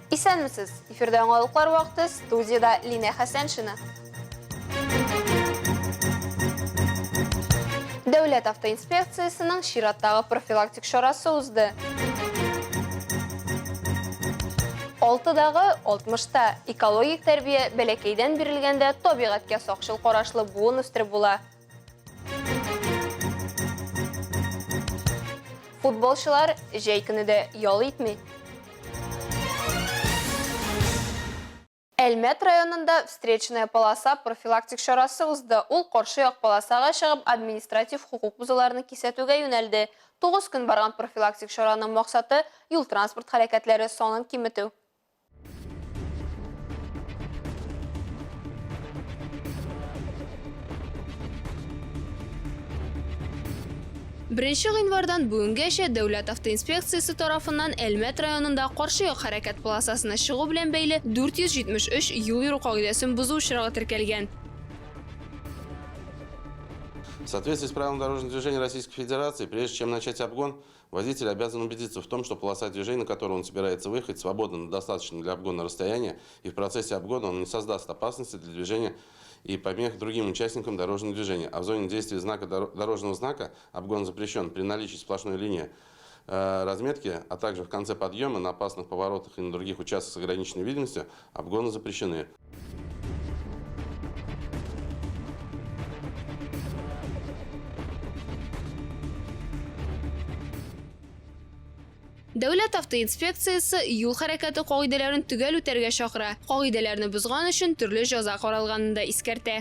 Исәнмесез! Эфирда яңалыклар вакыты, студиядә Линә Хәсәншина. Дәүләт автоинспекциясенең чираттагы профилактик чарасы узды. Алтыдагы алтмышта экологик тәрбия бәләкәйдән бирелгәндә табигатькә сакчыл карашлы буын үстереп була. Футболчылар җәй көне дә ял итми. Әлмәт районында Встречная полоса профилактик чарасы узды. Ул каршы як полосага чыгып, административ хокук бозуларны кисәтүгә юнәлде. Тугыз көн барган профилактик чараның максаты, юл-транспорт һәлакәтләре санын киметү. Беренче гыйнвардан бүгенгәчә Дәүләт автоинспекциясе тарафыннан Әлмәт районында каршы як хәрәкәт полосасына чыгу белән бәйле 473 юл йөрү кагыйдәсен бозу очрагы теркәлгән. В соответствии с правилами дорожного движения Российской Федерации, прежде чем начать обгон, водитель обязан убедиться в том, что полоса движения, на которую он собирается выехать, свободна на достаточном для обгона расстоянии, и в процессе обгона он не создаст опасности для движения и помех другим участникам дорожного движения. А в зоне действия знака дорожного знака обгон запрещен при наличии сплошной линии разметки, а также в конце подъема, на опасных поворотах и на других участках с ограниченной видимостью обгоны запрещены. Дәүләт автоинспекциясе юл хәрәкәте кагыйдәләрен төгәл үтәргә чакыра. Кагыйдәләрне бозган өчен төрле җәза каралганын да искәртә.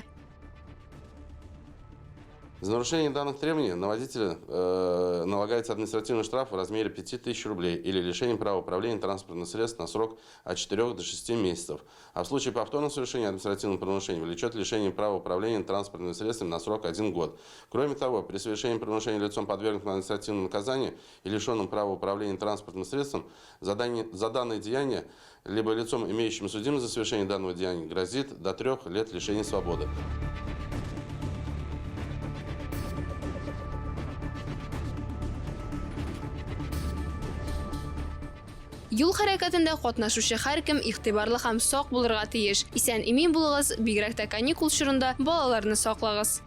За нарушение данных требований на водителя э, налагается административный штраф в размере 5000 рублей или лишение права управления транспортных средств на срок от 4 до 6 месяцев. А в случае повторного совершения административного правонарушения влечет лишение права управления транспортными средствами на срок 1 год. Кроме того, при совершении правонарушения лицом, подвергнутым административному наказанию и лишенным права управления транспортным средством, за, за данное деяние либо лицом, имеющим судимость за совершение данного деяния, грозит до трех лет лишения свободы. Юл хәрәкәтендә катнашучы һәркем игътибарлы һәм сак булырга тиеш. Исән-имин булыгыз, бигрәк тә каникул чорында балаларны саклагыз.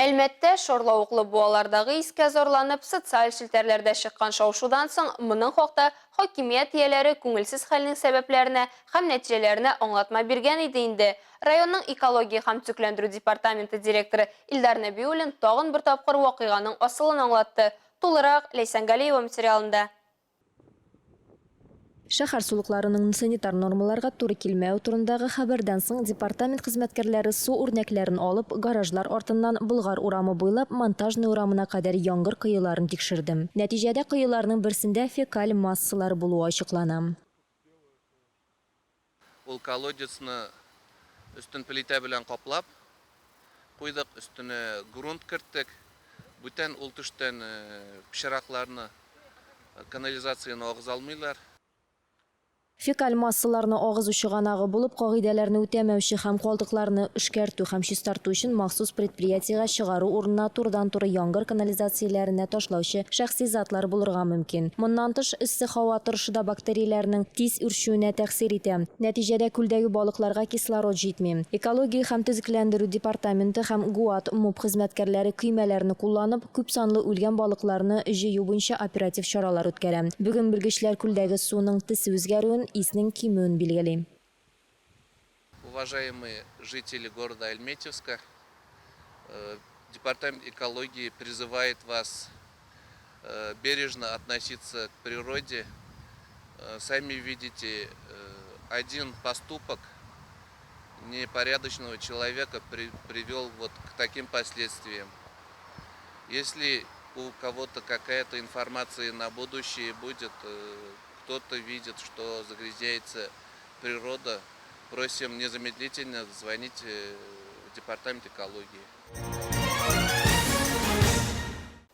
Әлмәттә шарлавыклы буалардагы искә зарланып, социаль челтәрләрдә чыккан шау-шудан соң, моның хакта хакимият ияләре күңелсез хәлнең сәбәпләренә һәм нәтиҗәләренә аңлатма биргән иде инде. Районның экология һәм төзекләндерү департаменты директоры Илдар Нәбиуллин тагын бер тапкыр вакыйганың асылын аңлатты. Тулырак, Ләйсән Галиева материалында. Шәһәр сулыкларының санитар нормаларга туры килмәве турындагы хәбәрдән соң департамент хезмәткәрләре су үрнәкләрен алып, гаражлар артыннан Болгар урамы буйлап Монтажный урамына кадәр яңгыр коеларын тикшерде. Нәтиҗәдә коеларның берсендә фекаль массалары булуы ачыклана. Ул колодецны өстен плитә белән каплап куйдык, өстенә грунт керттек. Бүтән ул төштән пычракларны, канализацияне агыза алмыйлар. Фекаль массаларны агызу чыганагы булып кагыйдәләрне үтәмәүче һәм калдыкларны эшкәртү һәм чистарту өчен махсус предприятиегә чыгару урынына турыдан-туры яңгыр канализацияләренә ташлаучы шәхси затлар булырга мөмкин. Моннан тыш, эссе һава торышы да бактерияләрнең тиз үрчүенә тәэсир итә. Нәтиҗәдә күлдәге балыкларга кислород җитми. Экология һәм төзекләндерү департаменты һәм ГУАД МУП хезмәткәрләре көймәләрне кулланып, күпсанлы үлгән балыкларны җыю буенча оператив чаралар үткәрә. Бүген белгечләр күлдәге суның төсе үзгәрүен, иснең кимүен билгели. Уважаемые жители города Альметьевска, департамент экологии призывает вас бережно относиться к природе. Сами видите, один поступок непорядочного человека привел вот к таким последствиям. Если у кого-то какая-то информация на будущее будет, кто-то видит, что загрязняется природа, просим незамедлительно звонить в департамент экологии.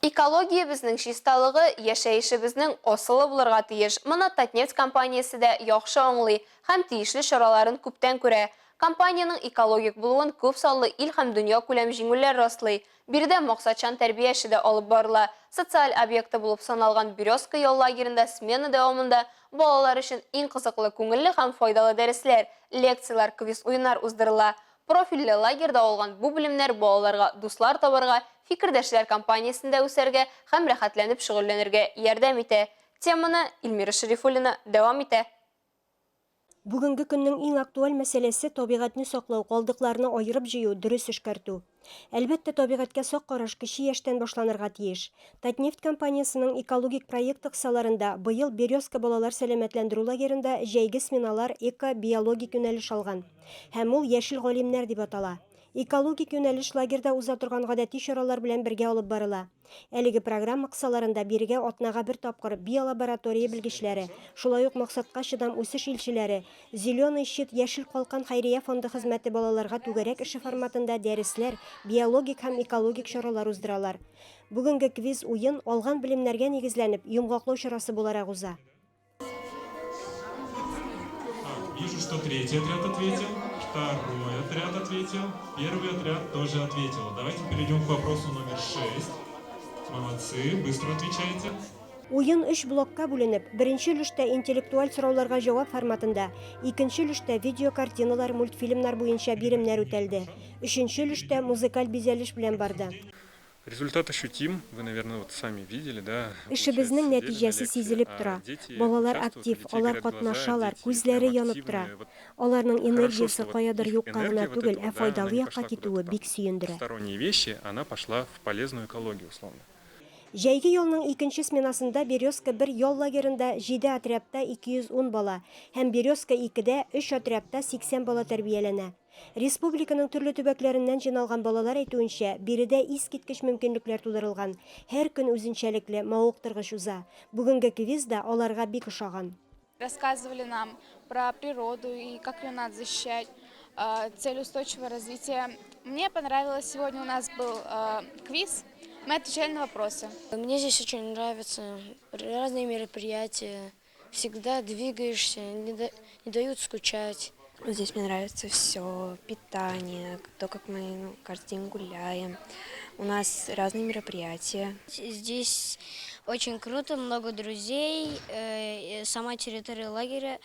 Экологиябезнең чисталыгы яшәешебезнең асылы булырга тиеш. Моны Татнефть компаниясе дә яхшы аңлый һәм тиешле чараларын күптән күрә. Компаниянең экологик булуын күп санлы ил һәм дөньякүләм җиңүләр раслый. Биредә максатчан тәрбия эше дә алып барыла. Социаль объекты булып саналган Березка ял лагеренда смена дәвамында балалар өчен иң кызыклы, күңелле һәм файдалы дәресләр, лекцияләр, квиз-уеннар уздырыла. Профильле лагерьда алган бу белемнәр балаларга дуслар табарга, фикердәшләр компаниясендә үсәргә һәм рәхәтләнеп шөгыльләнергә ярдәм итә. Теманы Эльмира Шәрифуллина дәвам итә. Бүгенге көннең иң актуаль мәсьәләсе, табигатьне саклау, калдыкларны аерып җыю, дөрес эшкәртү. Әлбәттә, табигатькә сак караш кече яшьтән башланырга тиеш. Татнефть компаниясенең экологик проекты кысаларында быел Березка балалар сәламәтләндерү лагеренда җәйге сменалар эко-биологик юнәлеш алган. Һәм ул Яшел галимнәр дип атала. Экологик юнәлеш лагерьда уза торган гадәти чаралар белән бергә алып барыла. Әлеге программа кысаларында бирегә атнага бер тапкыр биолаборатория белгечләре, шулай ук максатка чыдам үсеш илчеләре, Зеленый щит Яшел калкан хәйрия фонды хезмәте балаларга түгәрәк эше форматында дәресләр, биологик һәм экологик чаралар уздыралар. Бүгенге квиз-уен, алган белемнәргә нигезләнеп, йомгаклау чарасы буларак уза. Так, вижу, что третий отряд ответил, второй отряд ответил, первый отряд тоже ответил. Давайте перейдем к вопросу номер шесть. Молодцы, быстро отвечаете. Уен өч блокка бүленеп, беренче өлештә интеллектуаль сорауларга җавап форматында, икенче өлештә видеокартиналар, мультфильмнар буенча биремнәр үтәлде, өченче өлештә музыкаль бизәлеш белән барды. Результат ощутим, вы, наверное, вот сами видели, да? Эшебезнең нәтиҗәсе сизелеп тора. Балалар актив, алар катнашалар, күзләре янып тора. Аларның энергиясе каядыр юкка гына түгел, ә файдалы якка китүе бик сөендерә. Сторонние вещи, она пошла в полезную экологию, условно. Җәйге ялның икенче сменасында Березка бер ял лагеренда җиде отрядта 210 бала һәм Березка икедә өч отрядта 80 бала тәрбияләнә. Республиканың төрле төбәкләреннән җыйналган балалар әйтүенчә, биредә искиткеч мөмкинлекләр тудырылган, һәр көн үзенчәлекле, мавыктыргыч уза. Бүгенге квиз да аларга бик ошаган. Рассказывали нам про природу и как ее надо защищать, цель устойчивого развития. Мне понравилось, сегодня у нас был квиз, мы отвечали на вопросы. Мне здесь очень нравятся разные мероприятия. Всегда двигаешься, не, не дают скучать. Здесь мне нравится все, питание, то, как мы ну, каждый день гуляем. У нас разные мероприятия. Здесь очень круто, много друзей, сама территория лагеря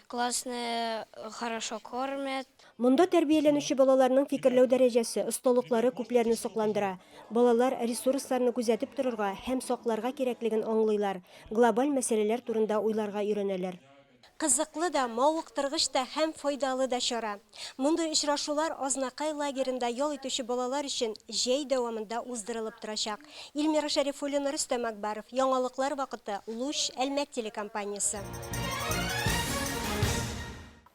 классная, хорошо кормят. Монда тәрбияләнүче балаларның фикерләү дәрәҗәсе, осталыклары күпләрне сокландыра. Балалар ресурсларны күзәтеп торырга һәм сакларга кирәклеген аңлыйлар, глобаль мәсьәләләр турында уйларга өйрәнәләр. Кызыклы да, мавыктыргыч та һәм файдалы да чара. Мондый очрашулар Азнакай лагеренда ял итүче балалар өчен җәй дәвамында уздырылып торачак. Илмира Шәрифуллина, Рөстәм Акбаров, Яңалыклар вакыты, Луч, Әлмәт телекомпаниясе.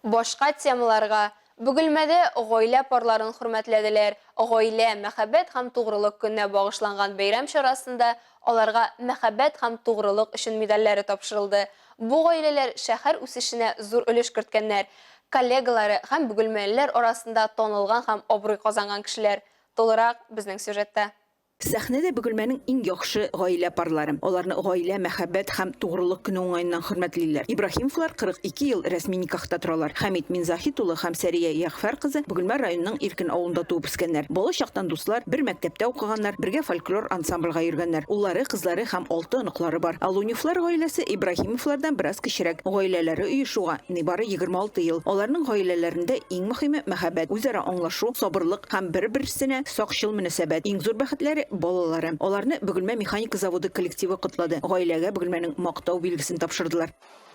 Башка темаларга. Бөгелмәдә гаилә парларын хөрмәтләделәр. Гаилә, мәхәббәт һәм тугрылык көненә багышланган бәйрәм чарасында аларга Мәхәббәт һәм тугрылык өчен медальләре тапшырылды. Бу гаиләләр шәһәр үсешенә зур өлеш керткәннәр, коллегалары һәм бөгелмәлеләр арасында танылган һәм абруй казанган кешеләр. Тулырак, безнең сюжетта. Сәхнәдә Бөгелмәнең иң яхшы гаилә парлары. Аларны Гаилә, мәхәббәт һәм тугрылык көне уңаеннан хөрмәтлиләр. Ибраһимовлар 42 ел рәсми никахта торалар. Хәмит Минзаһит улы һәм Сәрия Ягъфәр кызы Бөгелмә районының Иркен авылында туып үскәннәр. Бала чактан дуслар, бер мәктәптә укыганнар, бергә фольклор ансамбльгә йөргәннәр. Уллары, кызлары һәм алты оныклары бар. Алуневлар гаиләсе Ибраһимовлардан бераз кечерәк. Гаиләләре оешуга нибары 26 ел. Аларның гаиләләрендә иң мөһиме, мәхәббәт, үзара аңлашу, сабырлык һәм бер-берсенә сакчыл мөнәсәбәт. Иң зур бәхетләре, балалары. Аларны Бөгелмә механика заводы коллективы котлады. Гаиләгә Бөгелмәнең Мактау билгесен тапшырдылар.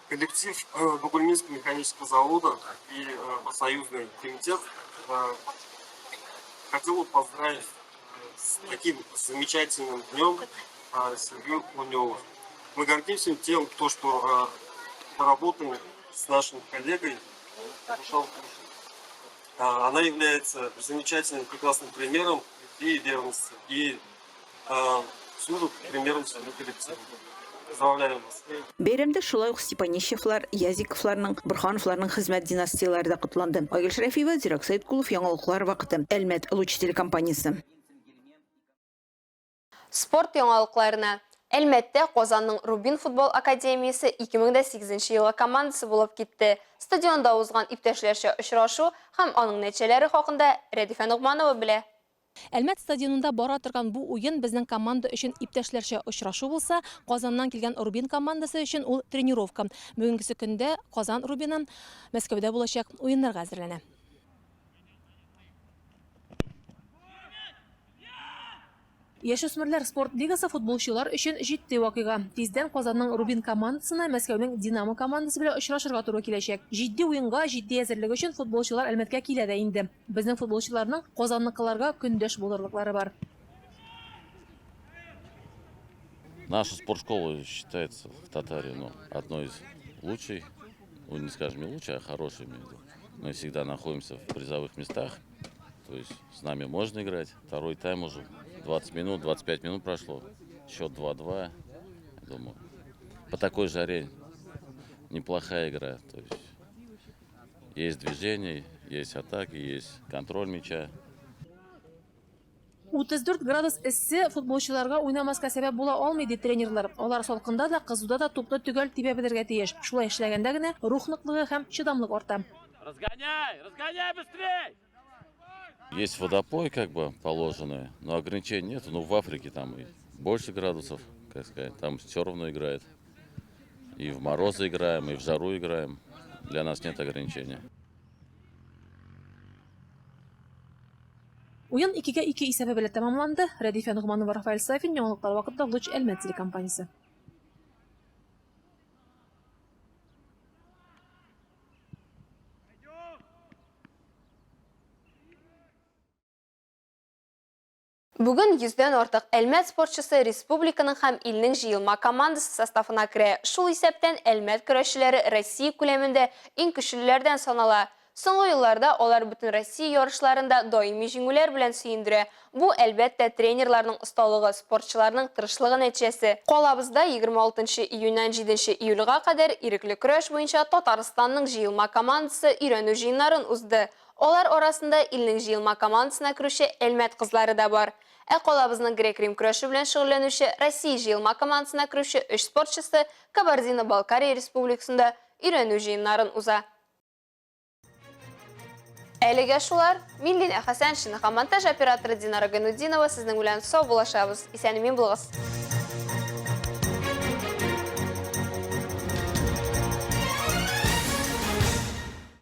Коллектив Бугульминского механического завода и профсоюзный комитет хотел бы поздравить с таким замечательным днем семью Луневых. Мы гордимся тем, то, что работаем с нашим коллегой Она является замечательным, прекрасным примером любви и верности и служит примером своему коллективу. Поздравляем вас! Бәйрәмдә шулай ук Степанищевлар, Язиковларның, Борһановларның хезмәт династияләре дә котланды. Айгөл Шәрәфиева, Зирәк Сәеткулов, Яңалыклар вакыты, Әлмәт, Луч телекомпаниясе. Спорт яңалыкларына. Әлмәттә Казанның Рубин футбол академиясе 2008 нче елгы командасы булып китте. Стадионда узган иптәшләрчә очрашу һәм аның нәтиҗәләре хакында Рәдифә Ногманова белә. Әлмәт стадионында бара торган бу уен безнең команда өчен иптәшләрчә очрашу булса, Казаннан килгән Рубин командасы өчен ул тренировка. Бүгенгесе көндә Казан Рубины Мәскәүдә булачак уеннарга әзерләнә. Яшүсмерләр спорт лигасы футболчылар өчен җитди вакыйга. Тиздән Казанның Рубин командасына Мәскәүнең Динамо командасы белән очрашырга туры киләчәк. Җитди уенга җитди әзерлек өчен футболчылар Әлмәткә килә дә инде. Безнең футболчыларның казанныкыларга көндәш булырлыклары бар. Наша спортшкола считается в Татарии, ну, одной из лучшей, ну, не скажем не лучшей, а хорошей, имею в виду. Мы всегда находимся в призовых местах, то есть с нами можно играть. Второй тайм уже 20 минут, 25 минут прошло, счет 2-2, думаю. По такой жаре неплохая игра, то есть есть движение, есть атаки, есть контроль мяча. 34 градус эссе футболчыларга уйнамаска сәбәп була алмый, ди тренерлар. Алар салкында да, кызуда да тупны төгәл тибә белергә тиеш. Шулай эшләгәндә генә рух ныклыгы һәм чыдамлык арта. Разгоняй! Разгоняй быстрей! Есть водопой, как бы, положенный, но ограничений нет. Ну, в Африке там и больше градусов, как сказать, там все равно играет. И в морозы играем, и в жару играем. Для нас нет ограничения. Уен 2-гә 2 исәбе белән тәмамланды. Рәдифә Ногманова, Рафаэль Сафин, Яңалыклар вакытында Луч Әлмәт телекомпаниясе. Бүген йөздән артык Әлмәт спортчысы республиканың һәм илнең җыелма командасы составына керә. Шул исәптән Әлмәт көрәшчеләре Россия күләмендә иң көчлеләрдән санала. Соңгы елларда алар Бөтенроссия ярышларында даими җиңүләр белән сөендерә. Бу, әлбәттә, тренерларның осталыгы, спортчыларның тырышлыгы нәтиҗәсе. Калабызда 26 нчы июньнән 7 нче июльгә кадәр ирекле көрәш буенча Татарстанның җыелма командасы өйрәнү җыеннарын узды. Алар арасында илнең җыелма командасына керүче Әлмәт кызлары да бар. Ә калабызның грек-рим көрәше белән шөгыльләнүче Россия җыелма командасына керүче өч спортчысы Кабардино-Балкария Республикасында өйрәнү җыеннарын уза. Әлегә шулар. Мин Линә Хәсәншина һәм монтаж операторы Динара Гайнутдинова сезнең белән саубуллашабыз. Исән-имин булыгыз.